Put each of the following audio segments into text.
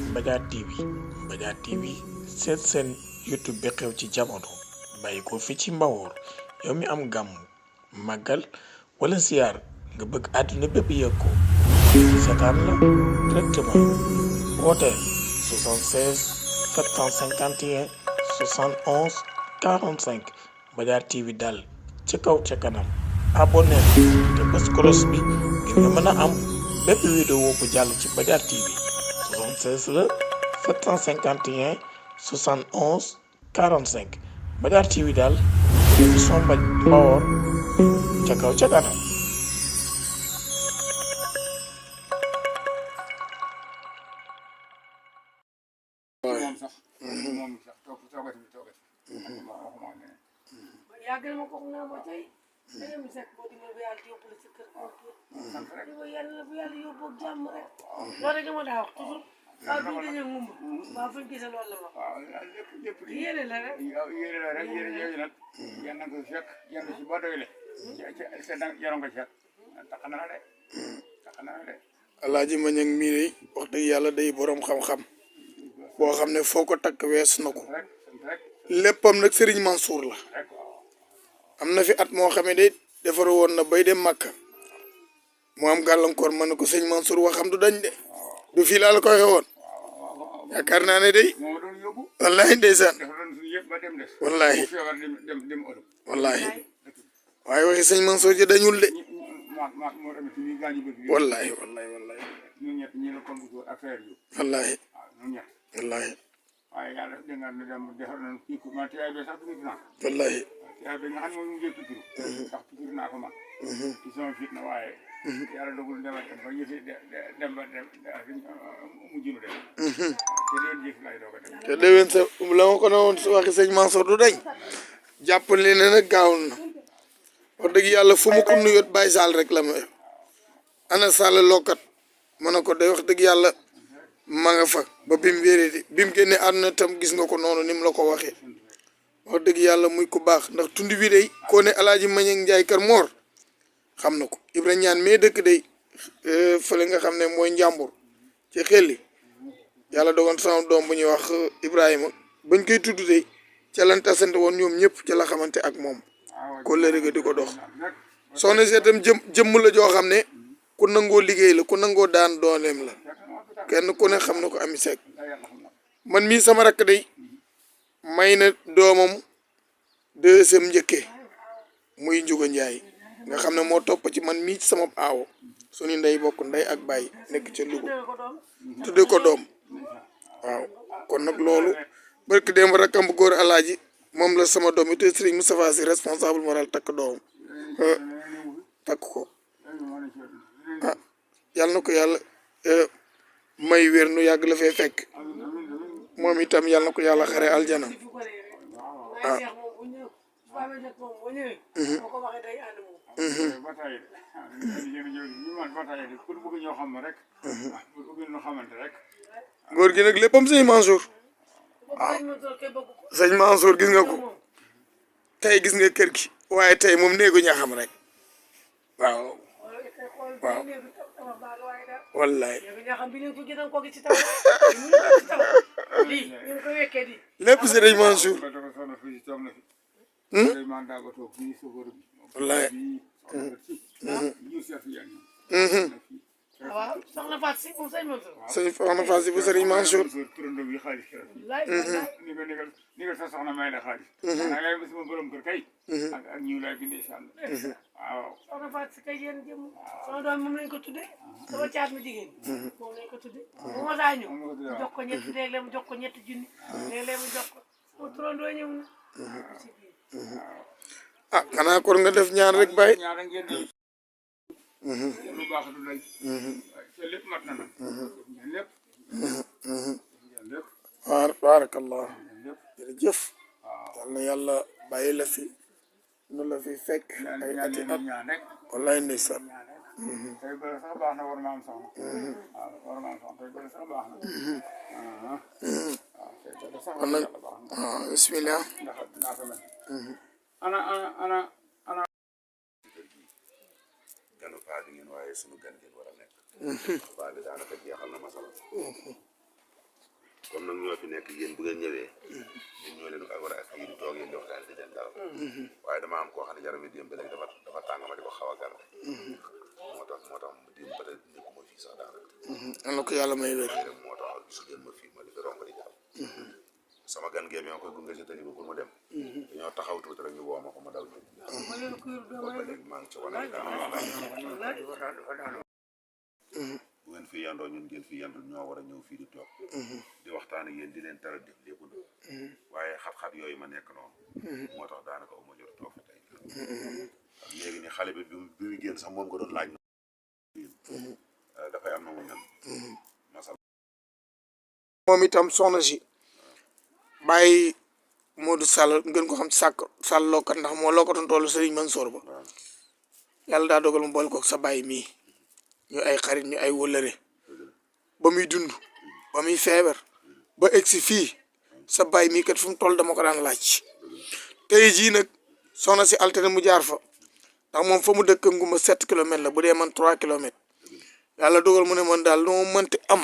Mbadiar TV Mbadiar TV seet seen YouTube bi xew ci jamono bàyyi ko fi ci Mbawoor yow mi am gàmm màggal wala ziyaar nga bëgg àdduna bépp yëg ko seetaan la directement wooteel 76 751 71 45 Mbadiar TV daal ca kaw ca kanam abonné te bés cloche bi ngir nga mën a am bépp vidéo bu jàll ci Mbadiar TV 76 la 751 71 45 Mbadiar TV daal émission Mbawoor ca kaw ca kanam. yàggal ma ko naa ma tey danga mi sekk boo dimbali ba yàlla yóbbu la sa kër kër gi ba yàlla bu yàlla yóbbu ak jàmm rek loolu rek dama daa wax toujours waaw bi dañee ngumb waaw fuñ gisee loolu la wax waaw lépp yéene la rek yéene la rek yéene yooyu nag yan na ko fekk yan si ba doyle ca yaron nga fekk tax na de Alaaji Mañang mii day wax dëgg yàlla day borom xam-xam boo xam ne foo ko takk wees na ko léppam nag Serigne Mansour la am na fi at moo xam ne de defar woon na bay dem Makka mu am gàllankoor ma ne ko sëñ Mansour waxam du dañ de du fii laa la ko waxee woon yaakaar naa ne day wallahi ndeysaan wallahi wallahi waaye waxi sëñ Mansour ji dañul de wallahi wallahi wallahi wallahi wallahi waaye yàlla dégg nga dem defar nañu kii ko man tiyaay bi sax tuuti naa wallahi tiyaay bi nga xam ne moom ngeen tudd sax tuuti naa ko man ci sama fit na waaye yàlla dogul dema dem ba yëfi dem ba dem mujjunu dem te leen jëf lay doog a dem te déwén sa la ma ko ne woon waxi sëñ Mansour du dañ jàppale ne nag gaaw na wax dëgg yàlla fu mu ko nuyot Baye Sall rek la ma ana Sall lookat ma ne ko day wax dëgg yàlla ma nga fa ba bi mu wéree di bi mu génnee àdduna tam gis nga ko noonu ni mu la ko waxee wax dëgg yàlla muy ku baax ndax tund wi day koo ne Alaaji Mañang Njaay Kër Moor xam na ko Ibra ñaan mais dëkk day fële nga xam ne mooy njàmbur ci xelli yàlla dogoon sama doom bu ñuy wax Ibrahima bañ koy tudd day ca lan tasante woon ñoom ñëpp ca la xamante ak moom ko la rëga di ko dox soxna si itam jëmm la joo xam ne ku nangoo liggéey la ku nangoo daan dooleem la kenn ku ne xam na ko Ami Seck man mii sama rakk day may na doomam deuxième njëkke muy Njuga Njaay nga xam ne moo topp ci man mii ci sama aawo suñu ndey bokk ndey ak baay nekk ca Louga tudde ko doom waaw kon nag loolu barki démb rakkam bu góor Alaaji moom la sama doom it Serigne Moustapha Sy responsable moral takk doomam takk ko ah yàlla na ko yàlla may wér nu yàgg la fee fekk moom itam yàlla na ko yàlla xare aljana ah góor gi nag léppam sëñ Mansour waaw sëñ Mansour gis nga ko tey gis nga kër gi waaye tey moom néegu ñaxam rek waaw waaw wallaay lépp sëriñ Mansour wallaay waaw soxna Fatou si moom sëñ Mansour soxna Fatou si bu sëriñ Mansour ni nga sa soxna may la xaalis naa yaay ba sama borom kër kay ak ñiw laay bindee sànn waaw soxna Fatou si kay yéen jëm sama doom moom lañ ko tuddee sama caat ma jigéen moom lañ ko tuddee bu ma daa ñëw mu jox ko ñetti léeg-léeg mu jox ko ñetti junni léeg-léeg mu jox ko sama turandoo ñëw na ah xanaa kon nga def ñaan rek bàyyi ñaar ngeen di lu baax du lay te lépp mat na nag lépp baarakallah jërëjëf yal na yàlla bàyyi la fi nu la fi fekk ay ati at wallaay ndeysaan tey bëri sax baax na war ma am soxna waaw war ma am soxna tey bëri sax baax na kon nag bismillah ndax naa ko mel ana ganu paa bi ngeen waaye sunu gan ngeen war a nekk paa bi daanaka jeexal na masala comme nag ñoo fi nekk yéen bu ngeen ñëwee ñun ñoo leen ak war a ak yi di toog yéen di waxtaan di leen daal waaye dama am koo xam ne yaram yi démb ba léegi dafa tàng ma di ko xaw a garde moo tax démb peut être nekkuma fii sax daanaka am na ko yàlla may wér moo tax gisu ngeen ma fii ma di fi romb di jàll sama gan gee ma koy gunge si tëri bi pour mu dem dañoo taxaw tuuti rek ñu woo ma ko ma daw ñëw ba léegi maa ngi ci wane bu ngeen fi yandoo ñun ngeen fi yandul ñoo war a ñëw fii di toog di waxtaan ak yéen di leen tara def lépp waaye xat-xat yooyu ma nekk noonu moo tax daanaka uma jot toog fi tey léegi ni xale bi bi mu génn sax moom ko doon laaj dafay am na mu mel masal moom itam soxna si bàyyi Modou Sall ngeen ko xam ci Sall lokkat ndax moo lokkatoon toolu Serigne Mansour ba yàlla daa dogal mu boole ko sa bàyyi mii ñu ay xarit ñu ay wëllëre ba muy dund ba muy feebar ba egsi fii sa bàyyi mii kat fu mu toll dama ko daan laaj tey jii nag soxna si altine mu jaar fa ndax moom fa mu dëkk nguma 7 kilomètres la bu dee man 3 kilomètres yàlla dogal mu ne man daal lu ma mënti am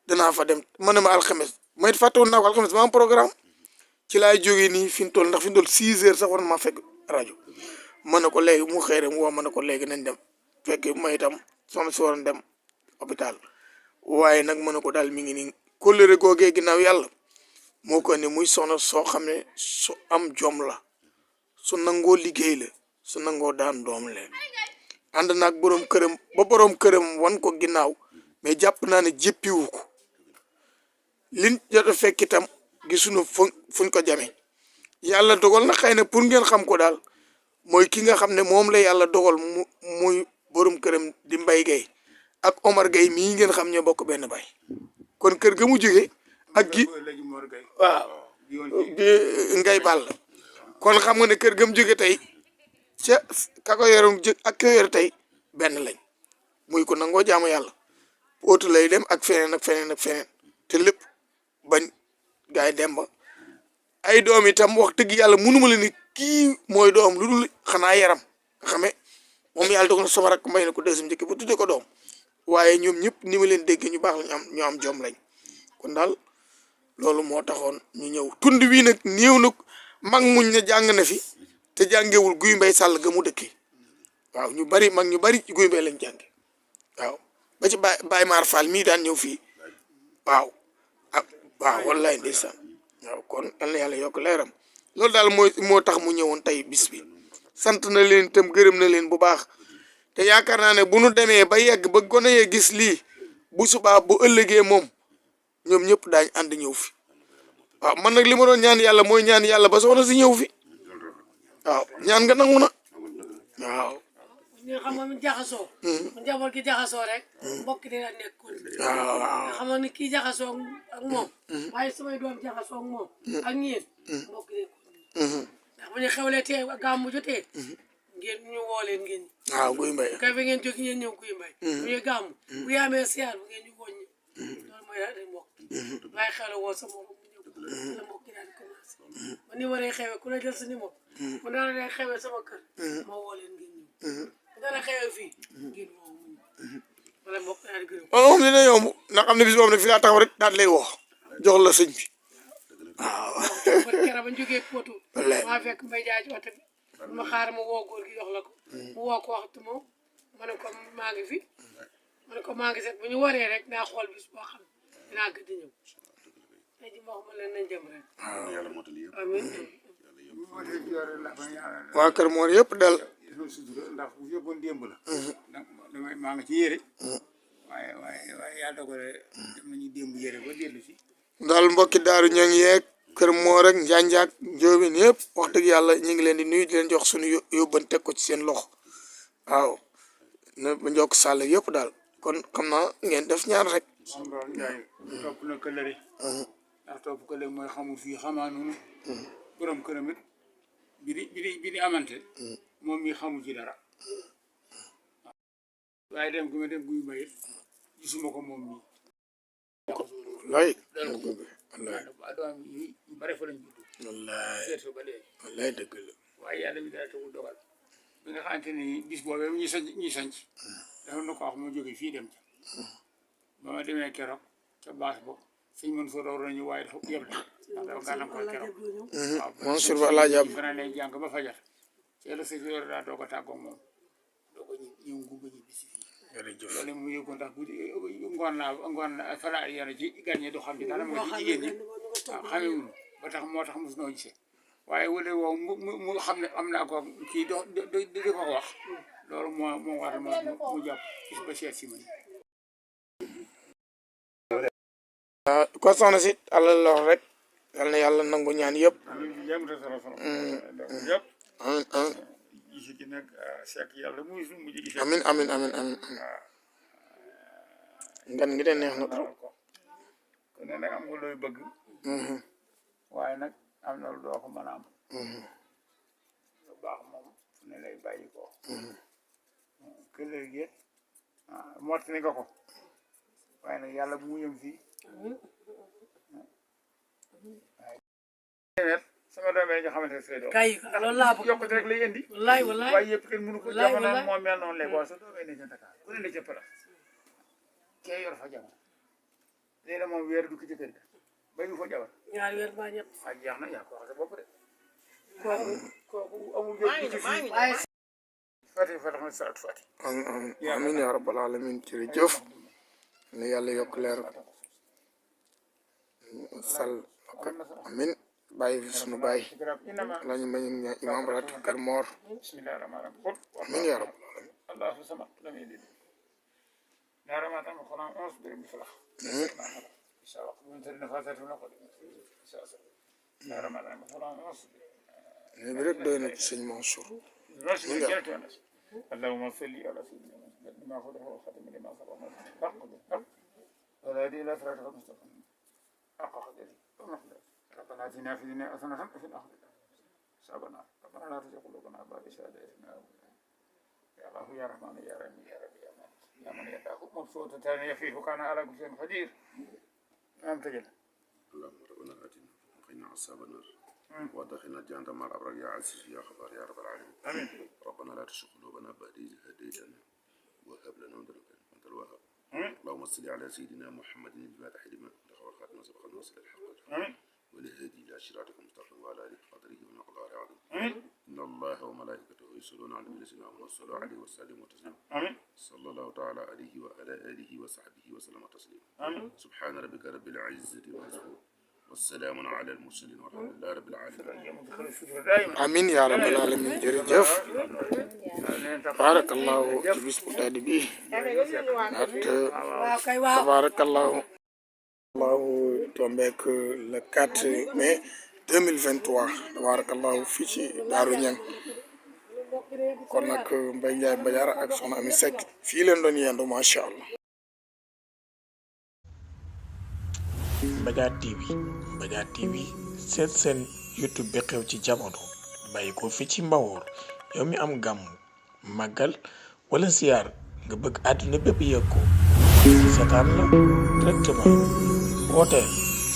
danaa fa dem ma ne ma alxames may fàttewoon naa ko alxames ma am programme ci laay jógee nii fi mu toll ndax fi mu toll 6 heures sax war na maa fekk rajo ma ne ko léegi mu xëy rek mu wax ma ne ko léegi nañ dem fekk ma itam soxna si waroon dem hôpital waaye nag ma ne ko daal mi ngi nii kóllëre googee ginnaaw yàlla moo ko ne muy soxna soo xam ne su am jom la su nangoo liggéey la su nangoo daan doom leen ànd naag borom këram ba borom këram wan ko ginnaaw mais jàpp naa ne jéppiwu ko liñ jot a fekk itam gisuñu fuñ ko jame yàlla dogal na xëy na pour ngeen xam ko daal mooy ki nga xam ne moom la yàlla dogal muy borom këram di Mbaye Gueye ak Omar Gueye mii ngeen xam ñoo bokk benn bay kon kër ga mu jóge ak gi waaw ngay bàll kon xam nga ne kër ga mu jóge tey ca ka ko yoroon ak ka yor tey benn lañ muy ko nangoo jaamu yàlla ootu lay dem ak feneen ak feneen ak feneen te lépp bañ gaay yi dem ba ay doom itam wax dëgg yàlla mënuma la ni kii mooy doom lu dul xanaa yaram nga xame moom yàlla dogal na sama rakk may na ko deuxième njëkk bu tuddee ko doom waaye ñoom ñëpp ni ma leen dégg ñu baax lañ ñu am jom lañ kon daal loolu moo taxoon ñu ñëw tund wii nag néew na mag muñ ne jàng na fi te jàngewul Guy Mbay Sàll ga mu dëkkee waaw ñu bari mag ñu bari Guy Mbay lañ jànge waaw ba ci Baye Mar Fall mii daan ñëw fii waaw ah waaw wallaay ndeysaan waaw kon yal na yàlla yokk leeram loolu daal moo tax mu ñëwoon tey bis bi sant na leen itam gërëm na leen bu baax te yaakaar naa ne bu nu demee ba yegg ba gone yee gis lii bu subaa bu ëllëgee moom ñoom ñëpp daañ ànd ñëw fi waaw man nag li ma doon ñaan yàlla mooy ñaan yàlla ba soxna si ñëw fi waaw ñaan nga nangu na waaw ñu xam nga mu jaxasoo mu njaboot gi jaxasoo rek mbokk dina nekkoon waaw nga xam ne kii jaxasoo ak moom waaye samay doom jaxasoo ak moom ak ñeen mbokk nekkoon ndax bu ñu xewlee tee gàmmu jotee ngeen ñu woo leen ngeen waaw Guy Mbay kay fi ngeen jóg ngeen ñëw Guy Mbay bu ñu gàmmu bu yaamee siyaar bu ngeen ñu woññi loolu mooy daal di mbokk waaye xewle woo sa moom mu ñëw la mbokk daal di commencé ba numéro yi xewee ku la jël sa numéro mu dana leen xewee sama kër ma woo leen ngeen ñëw dana xewee fii ngeen woo mu ñëw wala mbokk daal di gërëm moom dina yomb ndax am na bis boobu ne fi laa taxaw rek daal lay wax jox la sëñ bi waaw kera bañ jógee Potou maa fekk Mbay Jaay ci oto bi ma xaar ma woo góor gi jox la ko mu woo ko waxtu moom ma ne ko maa ngi fi ma ne ko maa ngi set bu ñu waree rek naa xool bis boo xam dinaa gëdd ñëw tey ji ma wax ma leen nañ jëm rek amiin waa kër Mor yëpp dal ndax bu yóbboon démb la damay maa ngi ci yére waaye yàlla dogale dem nañu démb yére ba dellu si daal mbokki daaru ñoo ngi yeeg kër Mor ak Njaanjaak Njóobeen yëpp wax dëgg yàlla ñu ngi leen di nuyu di leen jox suñu yóbban teg ko ci seen loxo waaw na ba njokk sàll yëpp daal kon xam naa ngeen def ñaar rek xam nga Njaay topp na këllëre ndax topp këllëre mooy xamul fii xamaa noonu borom këram it bi di amante moom mi xamul ci dara waaye dem gu ma dem Guy Mbay gisuma ko moom mi wallaay doom yi bare fa lañ judd wallaay seet fa ba léegi wallaay dëgg la waaye yàlla bi dara tegul dogal bi nga xamante ni bis boobee ñuy sanc dafa na ko wax moo jóge fii dem ca ba ma demee keroog ca baas bo sëñ Mansour war nañu waaye dafa yëpp ndax dafa gàllankoor keroog waaw Mansour ba Alaaji Ab fanaan ne jàng ba fajar ci la sëñ yor daa doo ko tàggoo moom doo ko ñëw ngumba ñi bisi fii loolu mu yëgoon ndax bu ngoon fanaa yéen ci gan ñi du xam ci dara mu ci jigéen ñi waaw xamewuñu ba tax moo tax mos noo gisee waaye wala woow mu xam ne am naa ko kii di ko wax loolu moo waral mu jàpp gis ba seet si man ko soxna si àllal lox rek yal na yàlla nangu ñaan yëpp amiin bi jëm solo yëpp gisi ci nag sekk yàlla muy suñu mujj gis amin amin amin amin ngan ngi de neex na trop ko ne nag am nga looy bëgg waaye nag am na lu doo ko mën a am lu baax moom fu ne lay bàyyi ko këllëg gi mottali nga ko waaye nag yàlla bu mu yëm fii sama doom yi nga xamante ne Seydou kay loolu laa bëgg yokkute rek lay indi wallaay wallaay waaye yëpp kenn mënu ko jamono moo mel noonu léegi waaye sa doomee ne ca Dakar ku ne ne ca Pala kee yor fa jabar léegi moom weer du ki ci kër ga ba ñu fa jabar ñaari weer ba ñett ak jeex na yaa ko wax sa bopp de kooku amul jóg ci fii fati fatax na salaat fati amin ya rabbal alamin jërëjëf ne yàlla yokk leer sal amin bàyyi fi sunu bàyyi lañu bañ ña imam ratib kër moor bismillah rahmaan rahim amin ya rabbal alamin allahu samad lam yalid daarama tam xona 11 bi falax insha Allah bu ñu tëddee faatatu na ko insha Allah daarama tam xona 11 ne bi rek doy na ci sëñ Mansour اللهم صل على سيدنا محمد ما خلقه وخاتم لما سبق حق بالحق ولا هدي الى صراطك المستقيم حق قدره ومقداره ربنا اتنا في الدنيا حسنه وفي الاخره حسابنا ربنا لا تزغ قلوبنا بعد إذ هديتنا يا الله يا رحمن يا رحيم يا رب يا من يداه مبسوطة ثانية فيه كان على كل شيء قدير نعم تجد اللهم ربنا آتنا وقنا عذاب النار وادخلنا الجنة مع الأبرار يا عزيز يا غفار يا رب العالمين آمين ربنا لا تزغ قلوبنا بعد إذ هديتنا وهب لنا من لدنك أنت الوهاب اللهم صل على سيدنا محمد الفاتح لما أغلق والخاتم سبق الناصر الحق آمين والهادي إلى صراطك المستقيم وعلى آله قدره ومقداره عظيم آمين إن الله وملائكته يصلون على الذين آمنوا صلوا عليه وسلموا تسليما آمين صلى الله تعالى عليه وعلى آله وصحبه وسلم تسليما آمين سبحان ربك رب العزة عما يصفون والسلام على المرسلين والحمد لله رب العالمين دائما amin ya rabbal alamin jërëjëf barakallahu ci bis bu tedd bi at waaw kay waaw tabarakallahu allahu tombeek le 4 mai 2023 tabarakallahu fii ci Daaru Ñang kon nag Mbaye Ndiaye Badiara ak soxna Ami Seck fii leen doon yendu macha allah Mbadiar TV seet seen YouTube bi xew ci jamono bàyyi ko fi ci Mbawoor yow mi am gàmm màggal wala siyaar nga bëgg àdduna bépp yëg ko seetaan la directement wooteel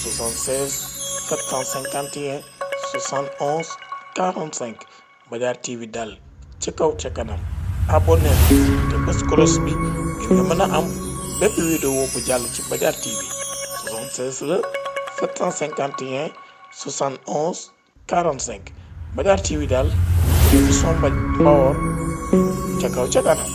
76 751 71 45 Mbadiar TV daal ci kaw ca kanam abonné te bés cloche bi ngir nga mën a am bépp vidéo bu jàll ci Mbadiar TV 76 la 751 71 45 Mbadiar TV daal émission Mbawoor ca kaw ca kanam